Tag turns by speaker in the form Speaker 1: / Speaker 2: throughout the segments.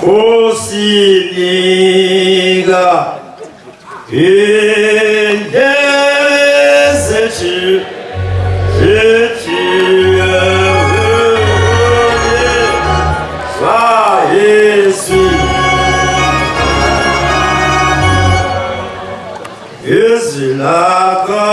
Speaker 1: Osinika indlebe zethu Izwi lakho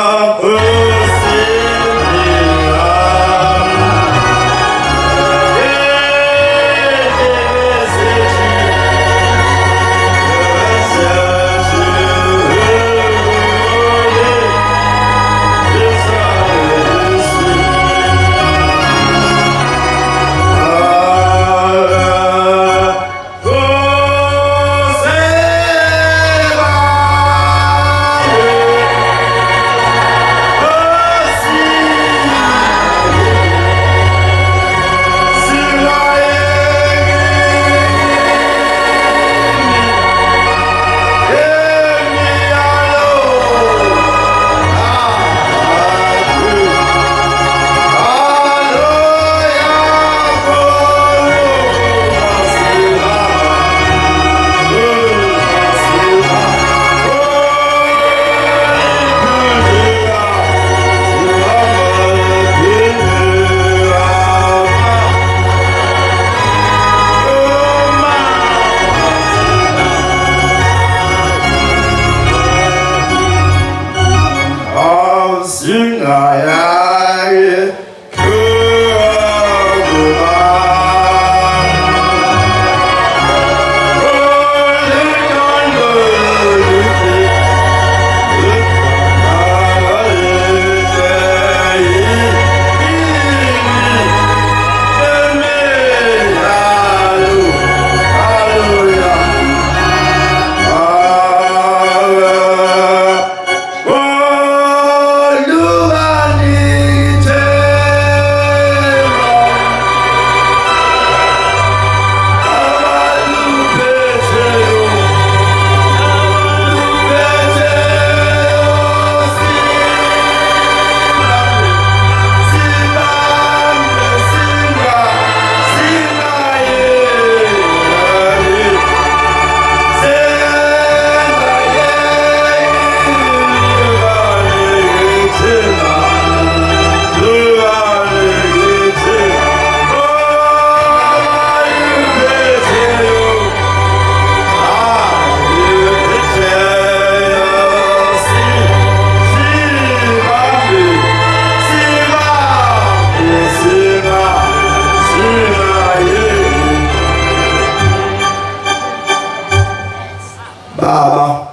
Speaker 1: Baba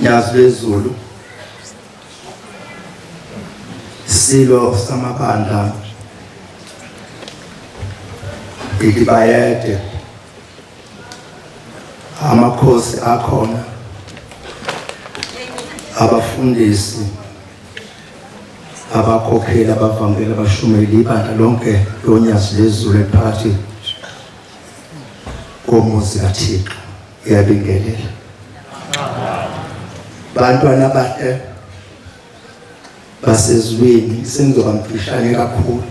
Speaker 1: Nyazi lwezulu Silo samabandla Ikibayede amakhosi akhona abafundisi abakhokheli abavangeli abashumeli ibandla lonke lonyazi lezulu eliphakathi komuzi kaThixo iyabingelela bantwana abahle basezulwini sengizoba mfishane kakhulu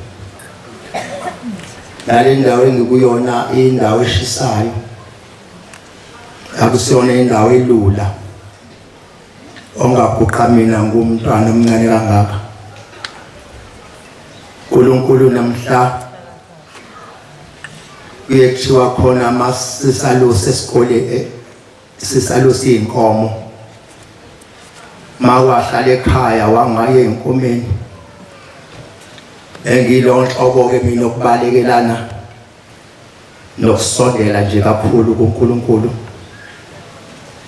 Speaker 1: nale ndawo engikuyona indawo eshisayo akusiyona indawo elula ongaguqa mina ngumntwana omncane kangaka uNkulunkulu namhla kuye kuthiwa khona masisalusa esikole eh, sisalusa izinkomo mawahlala ekhaya wangaye enkomeni engilonhlobo ke mina okubalekelana nokusondela nje kakhulu kuNkulunkulu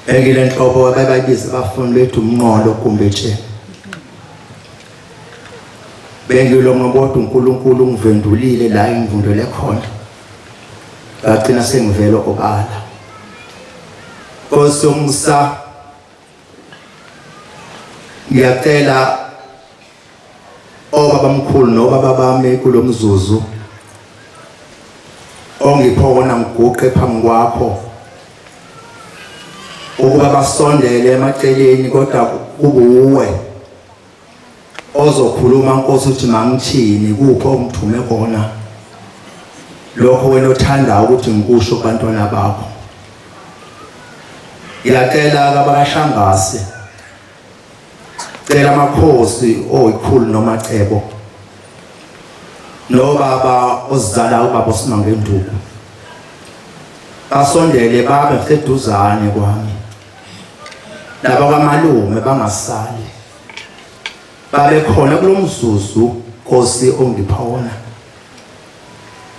Speaker 1: engilenhlobo abayibiza abafundi bethu umnqolo kumbe nje bengilonga kodwa uNkulunkulu ungivendulile la engivundele khona ngagcina sengivela obala Nkosi yomusa ngiyacela obabamkhulu nobaba bami kulomzuzu ongipho wona ngiguqe phambi kwakho ukuba basondele emaceleni kodwa kubuwe ozokhuluma Nkosi uthi mangithini kupho ongithume kona. Lokho wena othanda ukuthi ngikusho kubantwana bakho. Ngiyacela kabakashangase. Cela amakhosi oyikhulu nomacebo. Nobaba ozala ubaba osimanga induku. Basondele babe seduzane kwami. Laba kwamalume bangasali. Babe khona kulomzuzu Nkosi ongipha wona.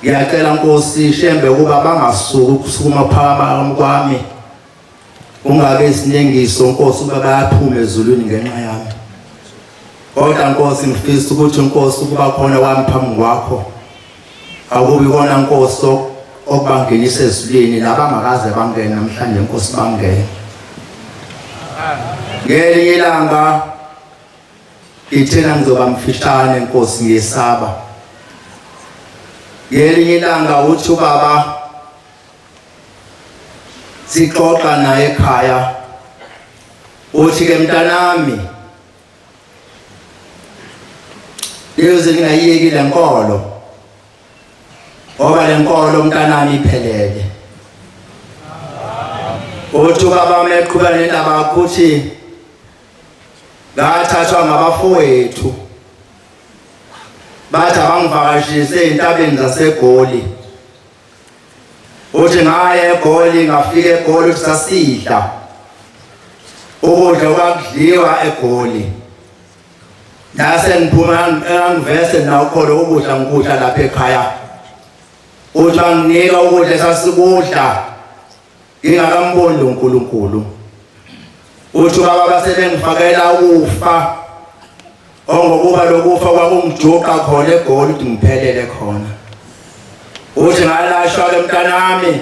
Speaker 1: Ngiyacela Nkosi Shembe ukuba bangasuki ukusukuma phakama kwami. Ungabe isinengiso Nkosi ukuba bayaphuma ezulwini ngenxa yami. Kodwa Nkosi ngifisa ukuthi Nkosi ukuba khona kwami phambi kwakho. Akubi kona Nkosi okubangenisa ezulwini labangakaze bangene namhlanje Nkosi bangene. Ngelinye ilanga ithena ngizoba mfishane Nkosi ngiyesaba. Ngelinye ilanga uthi ubaba sixoxa naye ekhaya uthi ke mntanami leyo ngingayiyeki lenkolo ngoba lenkolo mntanami iphelele. Uthi ubaba meqhuba nendaba yakho uthi ngathathwa ngabafowethu bathi abangivakashise ezintabeni zaseGoli. Uthi ngaya eGoli ngafika eGoli uthi sasidla ukudla okwakudliwa eGoli. Ngase ngiphuma engangivese nawukhona ukudla ngikudla lapha ekhaya. Uthi wanginika ukudla esasikudla ngingakamboni uNkulunkulu. Uthi baba base bengifakela ukufa ongokuba lokufa kwakungijuqa khona eGoli ukuthi ngiphelele khona. Uthi ngalashwa ke mntanami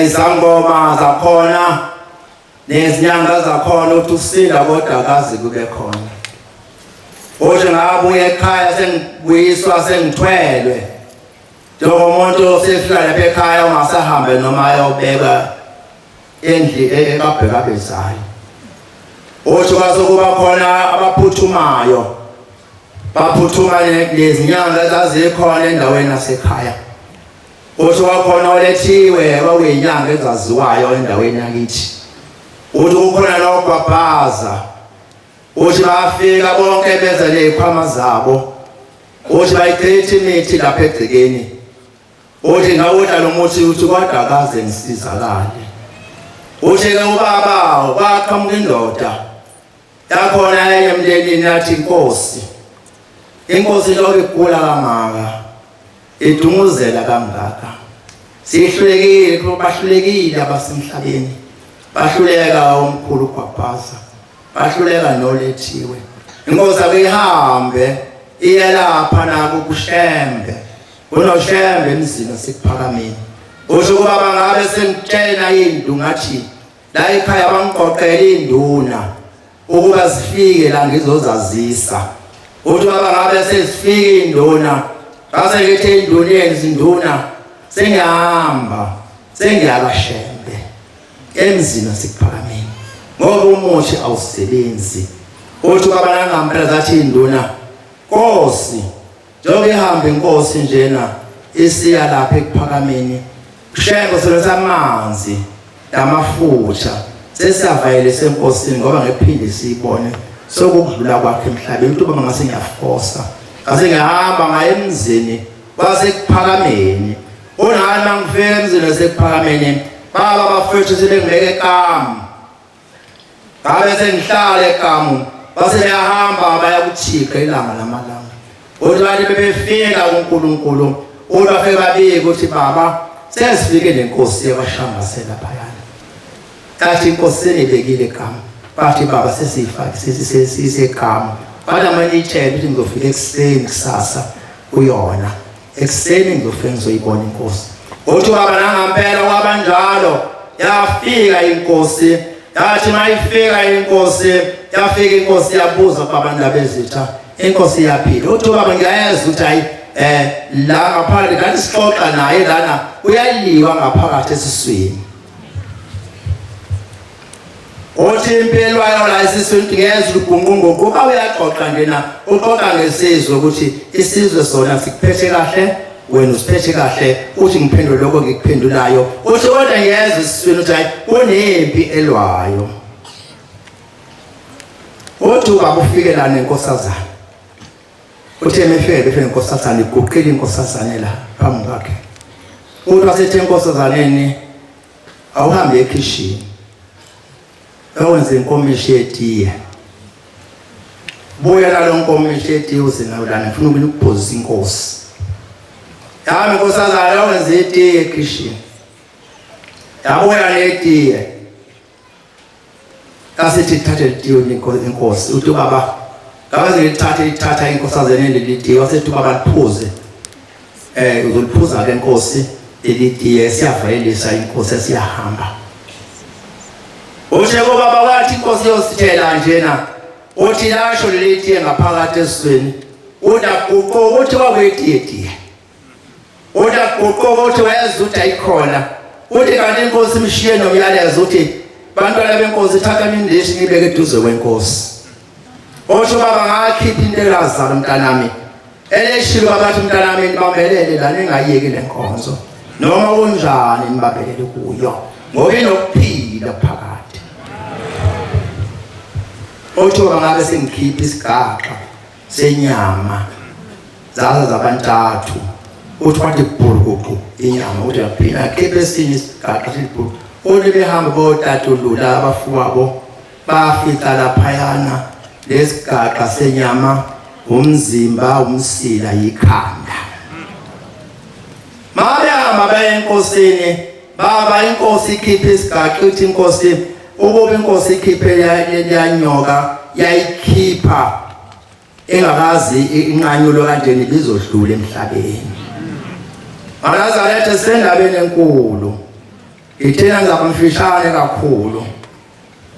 Speaker 1: izangoma zakhona nezinyanga zakhona uthi usinda kodwa akazi kube khona. Uthi ngabuya ekhaya sengibuyiswa sengithwelwe njengomuntu osefika lapha ekhaya ungasahambe noma ayobeka endli ekabheka bezayo. Uthi kwase kuba khona abaphuthumayo baphuthuma nezinyanga ezazikhona endaweni yasekhaya. Uthi wakhona olethiwe kwakuyinyanga ezaziwayo endaweni yakithi. Uthi kukhona nogwabhaza. Uthi bafika bonke beza nezikhwama zabo. Uthi bayichitha imithi lapha egcekeni. Uthi ngawudla lo muthi uthi kodwa akaze ngisizakale. Uthi ke ubaba kwaqhamuka indoda yakhona enye emndenini yathi inkosi inkosi lokhu igula kangaka idunguzela kangaka sihlulekile bahlulekile abasemhlabeni bahluleka omkhulu gwabhaza bahluleka nolethiwe inkosi akuyihambe iyelapha nako kushembe unoshembe emzini wasekuphakameni usho ukuba bangabe sengitshela indlu ngathi la ekhaya bangiqoqela induna ukuba zifike la ngizozazisa. Uthi baba ngabe sezifika induna ngase ngithi induneni zinduna sengihamba sengiyakashembe emzini wasekuphakameni ngoba umuthi awusebenzi. Uthi baba nangampela zathi induna Nkosi Njengoba ihamba inkosi njena isiya lapha ekuphakameni kushembe sebenzisa amanzi namafutha sesiyavayele senkosini ngoba ngephinde siyibone sokudlula kwakhe emhlabeni uthi baba ngase ngiyafosa ngase ngihamba ngaye emzini wasekuphakameni unani mangifika emzini wasekuphakameni baba bafethu sebengibeke ekamu Ngabe sengihlala ekamu base beyahamba baya kuThixo ilanga lamalanga. Uthi bathi bebefika kuNkulunkulu uthi bafike babike ukuthi baba sesifike nenkosi yabaShangase laphayana. Kathi inkosi senibekile ekamu. Bathi baba sesiyifake sesisekamu. Bathi amanye itshele ukuthi ngizofika ekuseni kusasa kuyona. Ekuseni ngizofike ngizoyibona inkosi. Uthi baba nangampela kwabanjalo yafika inkosi yathi mayifika inkosi yafika inkosi yabuza baba ndaba ezitha inkosi yaphila. Uthi baba ngiyayeza ukuthi hayi la ngaphakathi kanti sixoxa naye lana uyaliwa ngaphakathi esiswini. Uthi impilo yayo la esiswini ngezwe ugunqunguqu uba uyaxoxa njena uxoxa ngesizwe ukuthi isizwe sona sikuphethe kahle. Wena usiphethe kahle, uthi ngiphendule lokho ngikuphendulayo. Uthi kodwa ngiyezwa esiswini ukuthi hayi kunempi elwayo. Uthi ubaba ufike la nenkosazana. Uthe emefike befike nenkosazana iguqile inkosazane la phambi kwakhe. Uthi wasethe enkosazaneni awuhambe ekhishini. Awenze inkomishi yetiye. Buya nalo nkomishi yetiye uze nayo lana ngifuna ukuphozisa inkosi. Yami inkosazana awenze itiye ekhishini. Yabuya netiye. Kasithi thathe litiyo inkosi uthi ubaba ngabe ngilithathe lithatha inkosazane leli tiye wasethi ubaba liphuze uzoliphuza ke inkosi leli tiye siyavalelisa inkosi siyahamba. Uthe baba wathi inkosi yosithela njena uthi lasho leli tiye ngaphakathi esiswini udaguquka uthi kwakuyitiye tiye Udaguquka uthi wayeza ukuthi ayikhona. Uthi kanti inkosi imshiye nomyalezo uthi bantwana benkosi thathani indishi nibeke eduze kwenkosi. Osho baba ngakhipha into elazala mntanami. Eleshilo baba athi mntanami nibambelele la ningayiyeki le nkonzo. Noma kunjani nibambelele kuyo ngoba inokuphila phakade. Othi baba ngabe sengikhipha isigaxa senyama zaza zabantathu uthi wathi bhurukuqu inyama uthi yaphila akhiphe esinye isigaxa sibhuru uthi behamba botatulula abafuwabo bafica laphayana lesigaxa senyama umzimba umsila yikhanda. Mabehamba baye enkosini baba inkosi ikhiphe isigaxa ithi inkosi ukuba inkosi ikhiphe yanyoka yayikhipha engakazi inqanyulo kanjeni ibizodlula emhlabeni. MaNazaretha sendabeni enkulu ithena ngizabamfishane kakhulu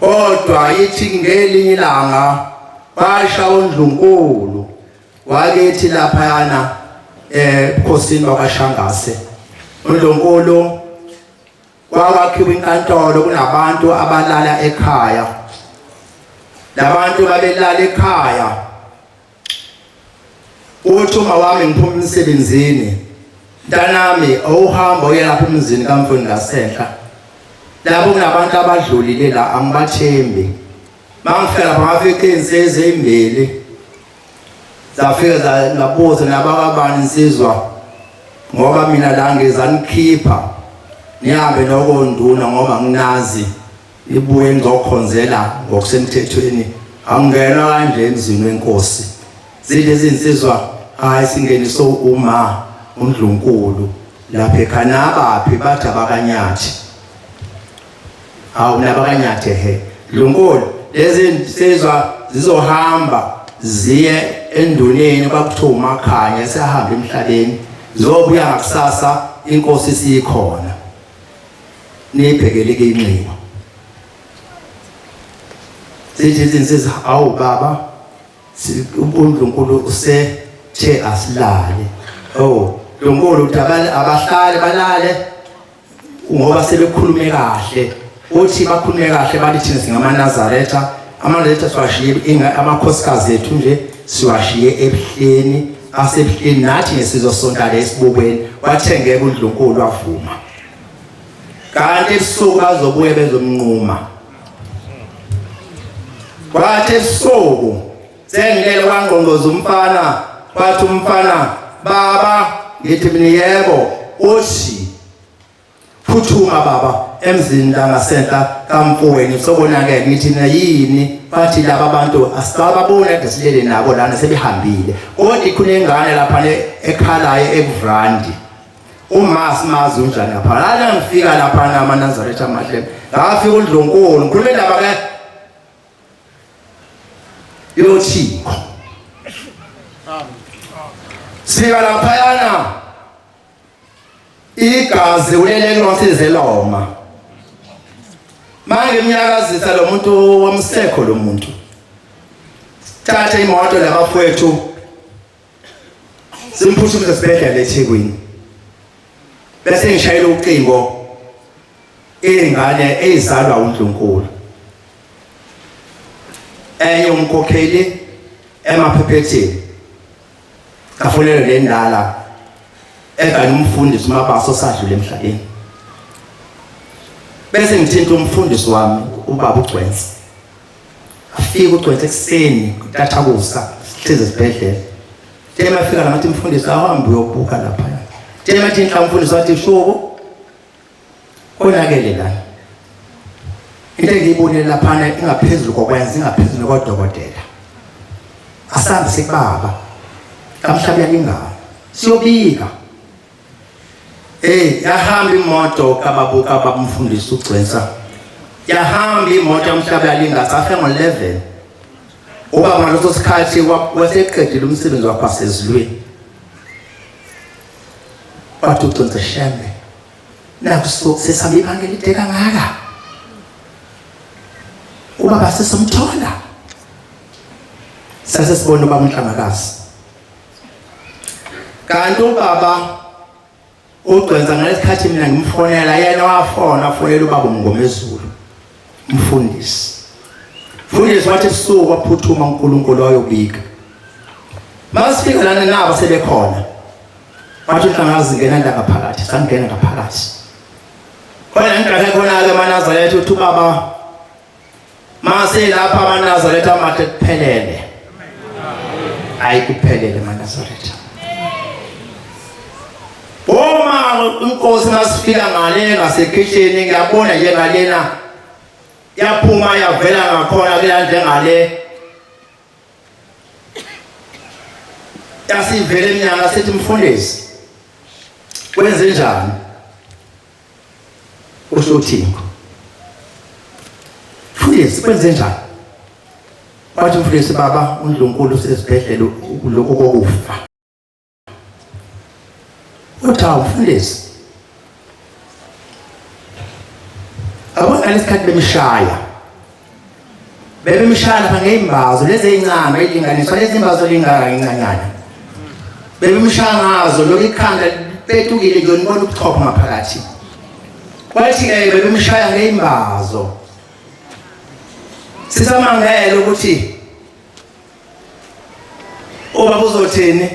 Speaker 1: kodwa ithi ngelinye ilanga basha uNdlunkulu wakethi laphayana ebukhosini bakwaShangase. uNdlunkulu kwakwakhiwa inkantolo kunabantu abalala ekhaya. Labantu babelala ekhaya. Uthi uma wami ngiphuma emsebenzini mntanami awuhamba uye lapha emzini kamfuni ngasenhla lapho kunabantu abadlulile la angibathembi. Mangifika lapha ngafika izinsizwa ezimbili zafika ngabuza nabakabani insizwa ngoba mina la ngizanikhipha nihambe nokonduna ngoba nginazi nibuye nizokhonzela ngokusemthethweni angingenwa kanje emzini wenkosi. Zile izinsizwa hayi singeniswe uma uNdlunkulu lapha ekhaya nabaphi bathi abakanyathi. Hawu nabakanyathi he Ndlunkulu lezi nsizwa zizohamba ziye enduneni kwakuthiwa uMakhanya esehamba emhlabeni ziyobuya ngakusasa inkosi siyikhona niyibhekele ke inxiwa. Zithi izinsizwa awu baba uNdlunkulu usethe asilale. Oh Ndlunkulu uthi abahlale balale ngoba sebekhulume kahle. Uthi bakhulume kahle bathi thina singamaNazaretha, amaNazaretha siwashiye amakhosikazi ethu nje siwashiye ebuhleni asebuhleni nathi ngesizosonta le esibukweni. Wathengeka uNdlunkulu wavuma. Kanti ebusuku bazobuye bezomnquma. Kwathi ebusuku sengilele kwangqongoza umfana, kwathi umfana baba ngithi mina yebo, uthi phuthuma baba emzini la ngasenhla kamfowenu sobonakele. Ngithi mina yini? Bathi laba abantu asibababoni kade silele nabo lana sebehambile, kodwa ikhona ingane lapha ekhalayo ekuvrandi uma simazi unjani lapha. Lana ngifika lapha namaNazaretha amahle ngafika uNdlunkulu ngikhuluma indaba ke yothiko sika laphayana igazi ulele kulosize loma manje imnyakazisa lo muntu wamsekho lo muntu. Sithathe imoto labafowethu simphuthumise esibhedlela eThekwini bese ngishayela ucingo ingane eyizalwa uNdlunkulu enye umkhokheli emaphephethini kafonele le ndala. Egane umfundisi uMabaso osadlule emhlabeni. Bese ngithinta umfundisi wami ubaba uGcwensa. Afike uGcwensa ekuseni kutathakusa sihlezi esibhedlela. The mafika la ngathi mfundisi awuhambe uyobuka lapha. The mathi inhla umfundisi wathi shuku konakele la. Into engiyibonile laphana ingaphezulu kokwenza ingaphezulu kodokotela. Asambe sikubaba. Kamhlaba yalingana. Siyobika. Hey, yahamba imoto kababa kababa umfundisi uGcwensa. Yahamba imoto yamhlaba yalinga safe ngo-11. Ubaba ngaleso sikhathi waseqedile umsebenzi wakhe wasezulwini. Wathi uGcwensa shembe. Naku sesihamba ibanga elide kangaka. Ubaba sesomthola. Sase sibona ubaba uNhlangakazi. Kanti ubaba ugcwenza ngalesikhathi mina ngimfonela yena wafona afonela ubaba uMngomezulu umfundisi. Mfundisi wathi ebusuku waphuthuma uNkulunkulu wayobika. Masifika lana nabo sebekhona. Wathi uHlangazi ngena la ngaphakathi, sangena ngaphakathi. Khona ngidake khona-ke amaNazaretha uthi ubaba mase lapha amaNazaretha amahle kuphelele. Hayi kuphelele amaNazaretha. Uma inkosi masifika ngale ngasekhishini ngiyabona nje ngalena yaphuma yavela ngakhona kuya njengale yasivele emnyango sithi mfundisi kwenze njani usho uthini mfundisi kwenze njani wathi mfundisi baba undlunkulu usesibhedlela lokhu kokufa uthi hawu mfundisi yabona lesikhathi bemshaya bebemshaya lapha ngey'mbazo lezi ey'ncane ey'linganiswa lezi mbazo lingaka incanyana bebemshaya ngazo lokhu ikhanda petukile nje nibona ubuchopho ngaphakathi wathi-ke bebemshaya ngey'mbazo sisamangele ukuthi Ubaba uzothini?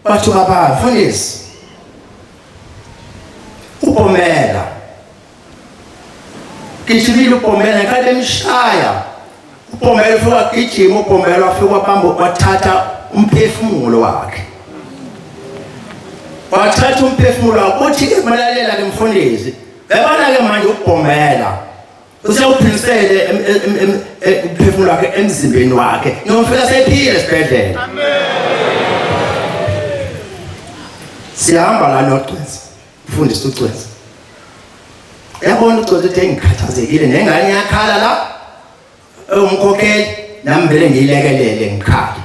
Speaker 1: Wathi ubaba, mfundisi. Ubhomela. Gijimile ubhomela ngenkathi emshaya. Ubhomela ufika wagijima ubhomela wafika wabamba wathatha umphefumulo wakhe. Wathatha umphefumulo wakhe uthi ke malalela ke mfundisi. Yabona ke manje ukubhomela. Usewuphilisele umphefumulo wakhe emzimbeni wakhe. Ngiyomfika sephile esibhedlela. Amen. Sihamba la noCwensa. Mfundisi uCwensa. Yabona uCwensa ukuthi engikhathazekile nengane yakhala la. Umkhokheli nami vele ngiyilekelele ngikhala.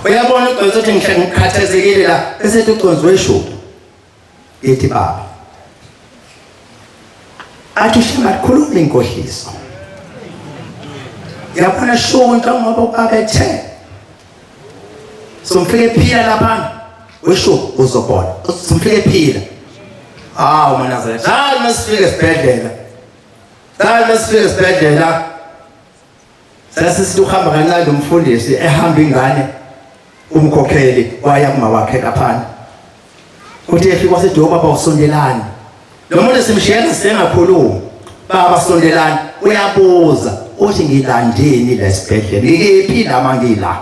Speaker 1: Uyabona uCwensa ukuthi ngikhathazekile la bese ethi uCwensa weshuku. Ngithi baba. Athi ushemba khuluma inkohliso. Yabona shuku njengoba ubaba ethe. Somfike ephila lapha. Wesho uzobona. Somfike ephila. Hawu maNazaretha. Hayi masifike esibhedlela. Hayi masifike esibhedlela. Sasisithi uhamba kancane umfundisi ehamba ingane umkhokheli waya kuma wakhe laphana. Uthi efika wasethi baba usondelani. Lo muntu simshiyela sengakhuluma. Baba sondelani uyabuza uthi ngilandeni lesibhedlela ngikephi la mangila.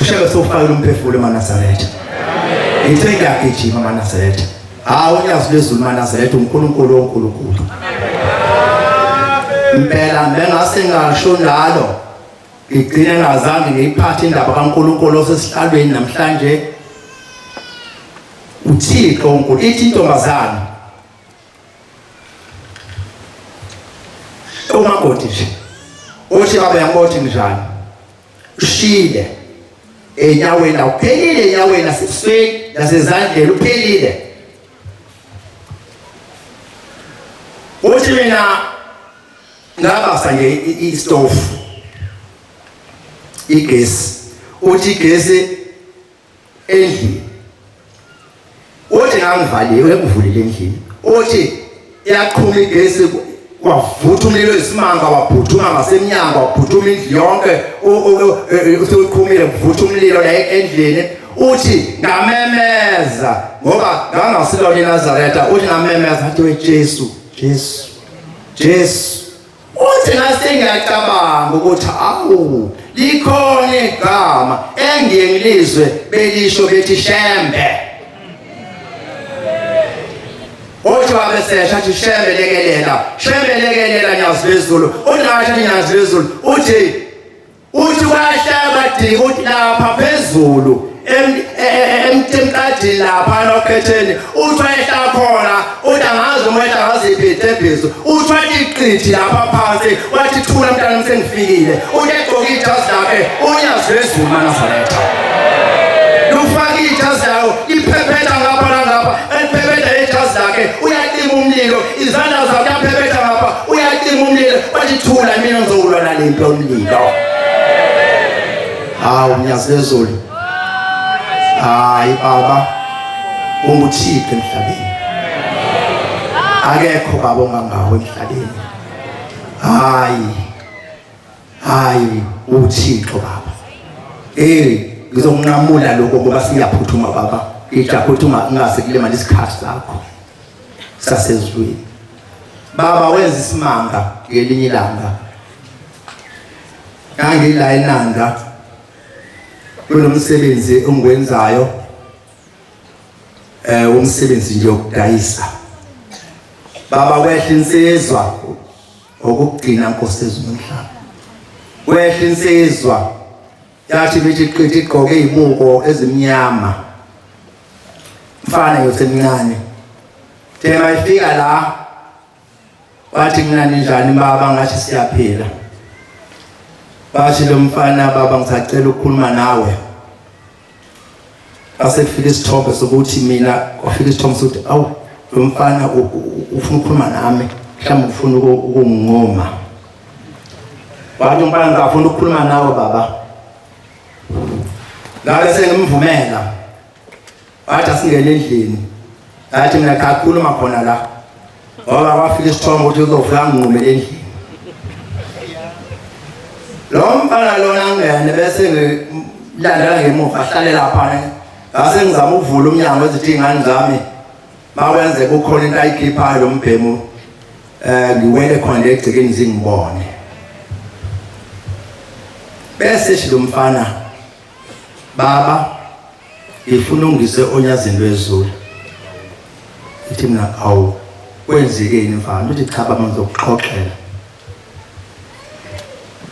Speaker 1: Ushebe sofakela umphefumulo emaNazaretha. Ngithe ngiyagijima amaNazaretha. Hawu unyazi lwezulu maNazaretha uNkulunkulu woNkulunkulu. Impela bengase ngasho njalo ngigcine ngazange ngiyiphathe indaba kaNkulunkulu osesihlalweni namhlanje. UThixo uNkulunkulu ithi intombazana umakoti nje uthi baba yambothi njani ushile enyaweni awuphelile enyaweni nasebusweni nasezandleni uphelile uthi mina ngabasa nje istofu igesi uthi igesi endlini uthi ngangivaliwe ngivulile endlini uthi iyaqhuma igesi Kwavutha umlilo isimanga, waphuthuma ngasemnyango, waphuthuma indlu yonke, usuqhumile, kuvutha umlilo la endlini. Uthi ngamemeza ngoba ngangasilona iNazaretha. Uthi ngamemeza ngathi, we Jesu, Jesu, Jesu. Uthi ngase ngiyacabanga ukuthi awu, likhona igama engiye ngilizwe belisho bethi Shembe. Uthi wabesesha athi, Shembe lekelela, Shembe lekelela, Nyazi lwezulu. Uthi ngasho Nyazi lwezulu, uthi kwahlaba dika, uthi lapha phezulu emqadini lapha nokhetheni, uthi wayehla khona, uthi angazi uma wehla ngaziphi iy'tebhiso, uthi wathi qithi lapha phansi, wathi thula mntana, sengifikile. Uthi egqoke ijazi lakhe uNyazi lwezulu maNazaretha, lufake ijazi layo, liphephetha ngapha nangapha, eliphephetha ijazi lakhe, uyacima umlilo, izandla zakhe uyaphephetha ngapha, uyacima umlilo, wathi thula, mina ngizowulwa nalempi yomlilo. Hawu, Nyazi lwezulu, hayi baba, unguThixo emhlabeni, akekho baba ongangawo emhlabeni. Hayi, hayi, uThixo baba. Ngizokunqamula lokho ngoba siyaphuthuma baba, ngijaha ungase kulimala isikhathi sakho sasezulwini. Baba, wenza isimanga ngelinye ilanga, ngangila eNanda kunomsebenzi engiwenzayo, umsebenzi nje wokudayisa baba. Kwehla insizwa okugcina, Nkosi ezulu nomhlaba, kwehla insizwa, yathi bithi qithi, igqoke izibuko ezimnyama, mfana yosemncane. Thema ifika la, wathi mina, ninjani baba? Ngathi siyaphila. Bathi lo mfana, baba, ngisacela ukukhuluma nawe. Asekufika isithombe sokuthi mina, kwafika isithombe sokuthi awu, lo mfana ufuna ukukhuluma nami, mhlawumbe ufuna ukungingoma. Wathi umfana, ngafuna ukukhuluma nawe baba. Ngabe sengimvumela, wathi asingene endlini. Ngathi mina, cha, khuluma khona la, ngoba kwafika isithombe ukuthi uzofika nginqumele endlini lo mfana lona. Angene, bese ngilandela ngemuva, ahlale lapha. Ngase ngizama ukuvula umnyango, ezithi iy'ngane zami makwenze kukhona into ayikhiphayo lo mbhemu, ngiwele khona egcekeni zingibone. Bese shi lo mfana, baba, ngifuna ungise oNyazini lwezulu. Ithi mina, awu, kwenzekeni mfana? Uthi, cha baba, ngizokuxoxela.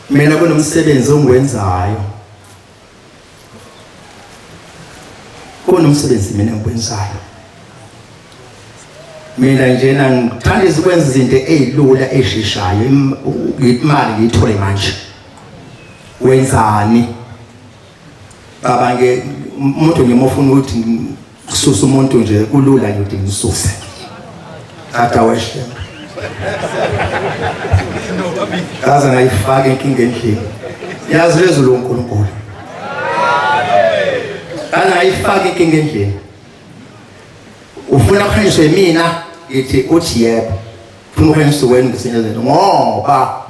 Speaker 1: Mina kunomsebenzi ongiwenzayo, kunomsebenzi mina engiwenzayo. Mina njena ngithanda ukwenza izinto ezilula, ezisheshayo, imali ngiyithole manje. Wenzani baba? Nge umuntu nje ufuna ukuthi kususa umuntu nje, kulula nje ukuthi ngisuse. Athi awehle, kaze ngayifaka inkinga endlini. Yazi lezulu uNkulunkulu, kaze ngayifaka inkinga endlini. Ufuna kuhanjiswe mina? Ngithi, uthi yebo, ufuna ukuhanjiswa wena ngesinye izinto, ngoba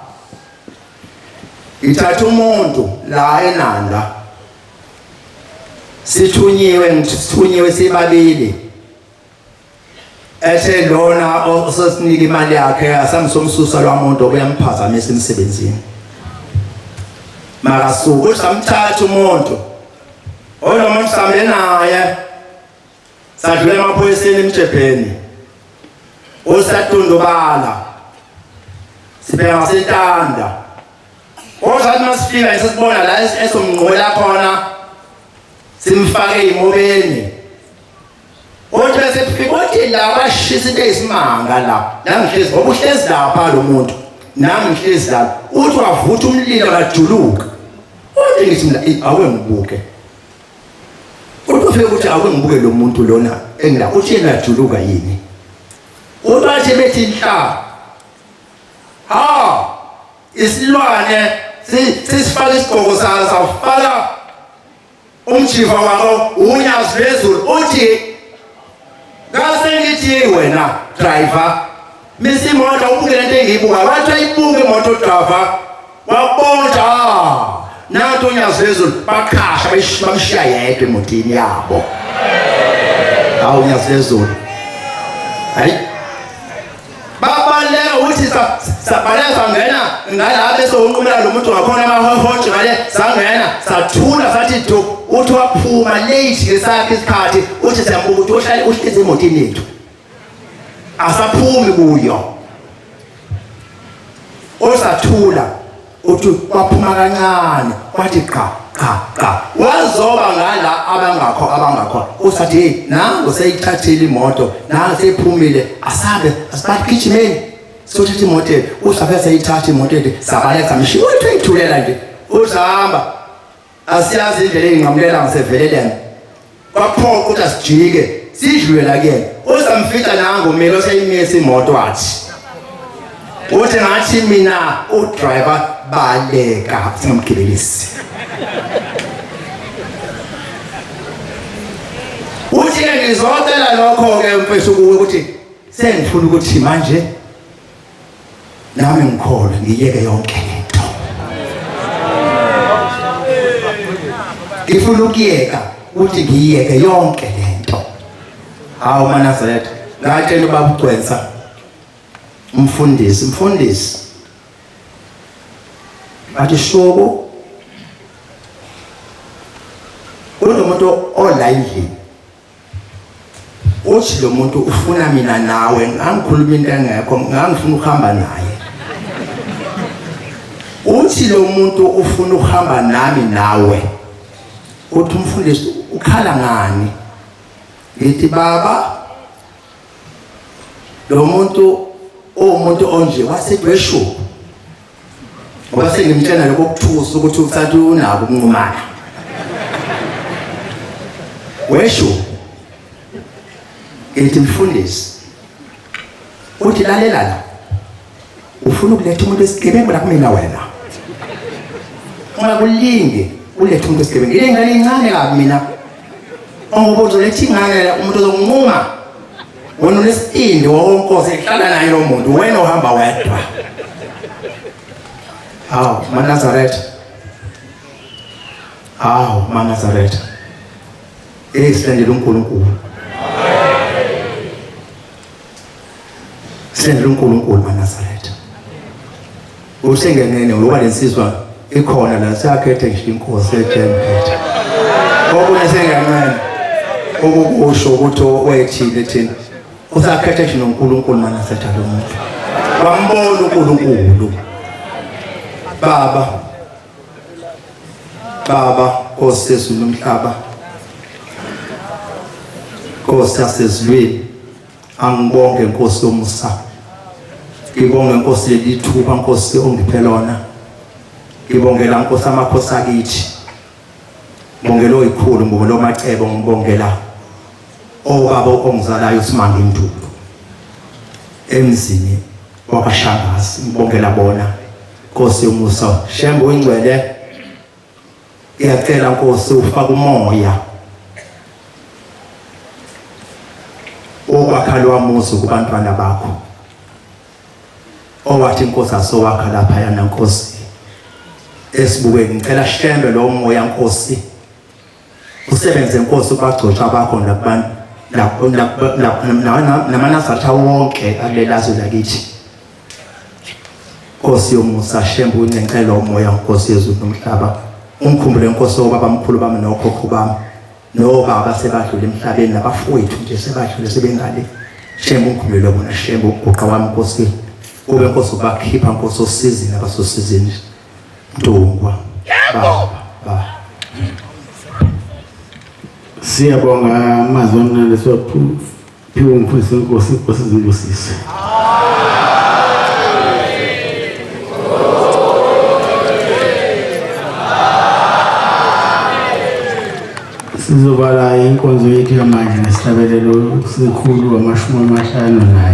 Speaker 1: ngithatha umuntu la eNanda, sithunyiwe, ngithunyiwe sibabili, ethe lona osesinika imali yakhe asamsomsusa lwamuntu obuyamphazamisa emsebenzini, makasuka. Uthi samthatha umuntu olomuntu, sambe naye, sadlula emaphoyiseni emjebheni, usadundubala, sibheka ngaseNtanda. Kodwa masifika sesibona la esomnqola khona, simfake ey'mobeni. Kodwa bese kufika, uthi la bashisa into eyisimanga la la ngihlezi, ngoba uhlezi lapha lo muntu, nami ngihlezi lapha. Uthi wavutha umlilo, kajuluka. Uthi ngithi mina, ake ngibuke. Uthi ufike ukuthi ake ngibuke lo muntu lona engila, uthi yena uyajuluka yini? Uthi bathi bethi nhla, ha, isilwane sisifaka isigqoko sayo, safaka umjiva wako, uNyazi lwezulu. Uthi ngase ngithi, wena driver. Misa imoto ubuke lento engiyibukayo. Wathi ayibuke imoto driver. Wabonja. Nanto unyazi lwezulu baqhasha bamshiya yedwa emotini yabo. Hawu unyazi lwezulu. Hayi. Babaleka ukuthi sabaleka sangena ngala bese unqumela lo muntu ngakhona amahohotshe ngale sangena sathula sathi du uthi waphuma late ngesakhe isikhathi uthi siyambuka ukuthi uhlale uhlezi emotini yethu. Asaphumi kuyo. Osathula uthi kwaphuma kancane kwathi qa qa qa wazoba ngala abangakho abangakho usathi hey nangu seyithathile imoto nangu seyiphumile asabe asibagijimeni sothatha imoto usabe seyithatha imoto ethu sabaleka samshiya uthi uyithulela nje usahamba Asiyazi indlela eyinqamulela ngaseveleleni. Kwaphoqa ukuthi asijike sidlule la kuyena. Uzamfica nangu mina oseyimisa imoto wathi. Uthi ngathi mina udriver baleka singamgibelisi. Uthi ke ngizocela lokho ke mfethu kuwe ukuthi sengifuna ukuthi manje nami ngikholwe ngiyeke yonke lento ngifuna ukuyeka ukuthi ngiyeke yonke lento hawu manazaretha ngatshela ubaba ugcwensa umfundisi mfundisi bathi shoko kunomuntu ola endlini Uthi lo muntu ufuna mina nawe ngangikhuluma into engekho ngangifuna ukuhamba naye. Uthi lo muntu ufuna ukuhamba nami nawe. Uthi umfundisi ukhala ngani? Ngithi baba lo muntu uwumuntu onje wasedweshu ngoba sengimtshela lokho okuthusa ukuthi uthatha unako ukunqumana weshu ngithi mfundisi uthi lalela la ufuna ukuletha umuntu esigebengu la kumina wena ungakulingi ulethe umuntu esigebengu ile ngane incane kabi mina ngoba uzoletha ingane umuntu ozokunquma wena unesibindi wonkosi ehlala naye lo muntu wena uhamba wedwa hawu manazaretha hawu manazaretha eh silandela uNkulunkulu silandela uNkulunkulu manazaretha Usengenene ngoba lensizwa ikhona la siyakhetha ngisho inkosi ejemkhetha. Okunye sengiyanqena ukukusho ukuthi wethile thina usakhetha nje noNkulunkulu mana setha lo muntu. Wambona uNkulunkulu. Baba Baba Nkosi yezulu nomhlaba Nkosi yasezulwini Angibonge Nkosi yomusa. Ngibonge Nkosi leli thuba Nkosi ongiphe lona. Ngibongela Nkosi amakhosi akithi. Ngibongela oyikhulu, ngibongela omacebo, ngibongela obaba ongizalayo uSimanga Intulu. Emzini wakwaShangasi ngibongela bona. Nkosi yomusa, Shembe oyingcwele Ngiyacela Nkosi ufake umoya okwakha lwamuzi kubantwana bakho owathi inkosi asowakha lapha yana Nkosi esibukweni ngicela shembe lo moya Nkosi usebenze Nkosi kubagcotshwa bakho nakubantu namanazatha wonke akulelazwe lakithi Nkosi yomusa Shembe uncencela umoya Nkosi yezulu nomhlaba ungikhumbule Nkosi obaba mkhulu bami nokhokho bami nobaba sebadlule emhlabeni nabafowethu nje sebadlule sebengale Shembe ungikhumbule bona Shembe uguqa wami Nkosi kube Nkosi ubakhipha Nkosi osizini abasosizini Ntungwa yebo baba
Speaker 2: Siyabonga amazwi amnandi siwaphiwe umfundisi wenkosi inkosi zibusise. Sizobala inkonzo yethu yamanje ngesihlabelelo sekhulu amashumi amahlanu naye.